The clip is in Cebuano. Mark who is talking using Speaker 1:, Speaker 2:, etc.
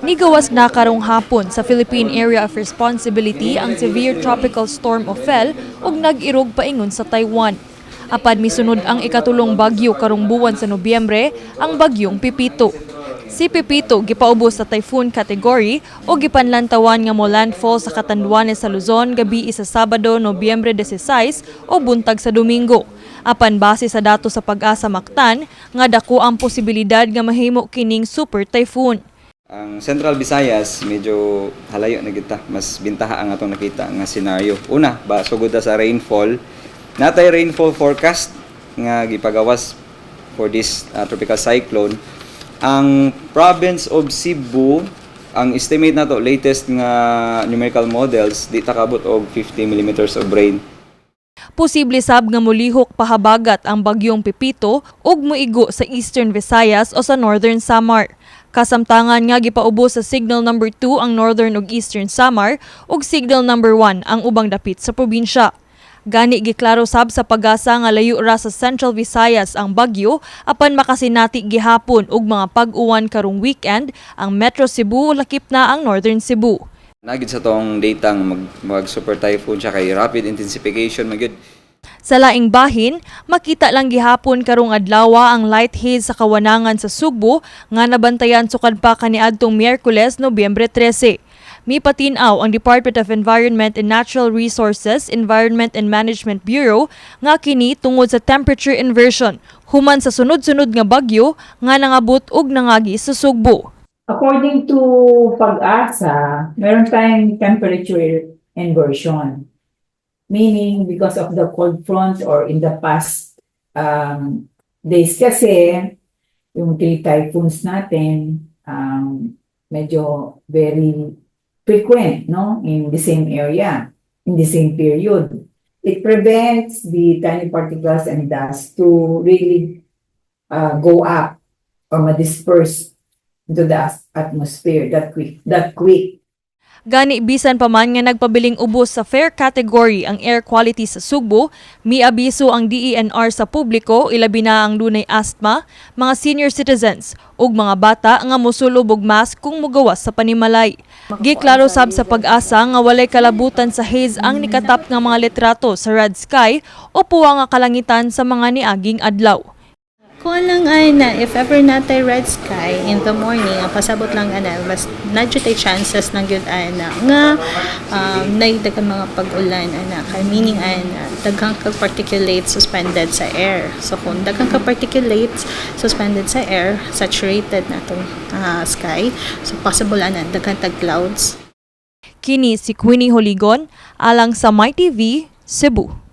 Speaker 1: Nigawas na karong hapon sa Philippine Area of Responsibility ang severe tropical storm Ofel ug nag-irog paingon sa Taiwan. Apan misunod ang ikatulong bagyo karong buwan sa Nobyembre, ang bagyong Pepito. Si Pepito gipaubos sa typhoon category o gipanlantawan nga mo landfall sa Catanduanes sa Luzon gabi sa Sabado, Nobyembre 16 o buntag sa Domingo. Apan base sa dato sa Pag-asa Mactan nga dako ang posibilidad nga mahimo kining super typhoon.
Speaker 2: Ang Central Visayas, medyo halayo na kita, mas bintaha ang atong nakita nga scenario. Una, ba sugod ta sa rainfall. Natay rainfall forecast nga gipagawas for this tropical cyclone. Ang province of Cebu, ang estimate nato latest nga numerical models, di ta kabot og 50 millimeters of rain.
Speaker 1: Posible sab nga molihok pahabagat ang bagyong Pepito ug moigo sa Eastern Visayas o sa Northern Samar. Kasamtangan nga gipaubos sa signal number 2 ang Northern ug Eastern Samar ug signal number 1 ang ubang dapit sa probinsya. Gani giklaro sab sa Pag-asa nga layo ra sa Central Visayas ang bagyo, apan makasinati gihapon og mga pag-uwan karong weekend ang Metro Cebu, lakip na ang Northern Cebu.
Speaker 2: Naa gyud sa tong data nga mag super typhoon siya kay rapid intensification man gyud.
Speaker 1: Sa laing bahin, makita lang gihapon karong adlawa ang light haze sa kawanangan sa Sugbo nga nabantayan sukad pa kaniadtong Miyerkules, Nobyembre 13. Mipatin-aw ang Department of Environment and Natural Resources, Environment and Management Bureau nga kini tungod sa temperature inversion human sa sunod-sunod nga bagyo nga nangabot og nangagi sa Sugbo.
Speaker 3: According to Pag-asa, meron tayong temperature inversion. Meaning, because of the cold front or in the past days kasi, yung three typhoons natin, medyo very frequent, no? In the same area, in the same period. It prevents the tiny particles and dust to really go up or ma-disperse into the atmosphere that quick.
Speaker 1: Gani bisan pa man nga nagpabiling ubos sa fair category ang air quality sa Sugbo, miabiso ang DENR sa publiko, ilabi na ang dunay asthma, mga senior citizens ug mga bata nga mosulob og mask kung mugawas sa panimalay. Giklaro sab sa Pag-asa nga walay kalabutan sa haze ang nikatap nga mga litrato sa red sky o puwa nga kalangitan sa mga niaging adlaw.
Speaker 4: Kuan lang ay na if ever natay red sky in the morning, ang pasabot lang ana, mas naa tay chances na gyud ana nga nay daghang mga pag-ulan ana, kay meaning ana daghang kag particulates suspended sa air. So kung daghang ka particulates suspended sa air, saturated na tong sky, so possible ana daghan tag clouds.
Speaker 1: Kini si Queenie Holigon alang sa MyTV, Cebu.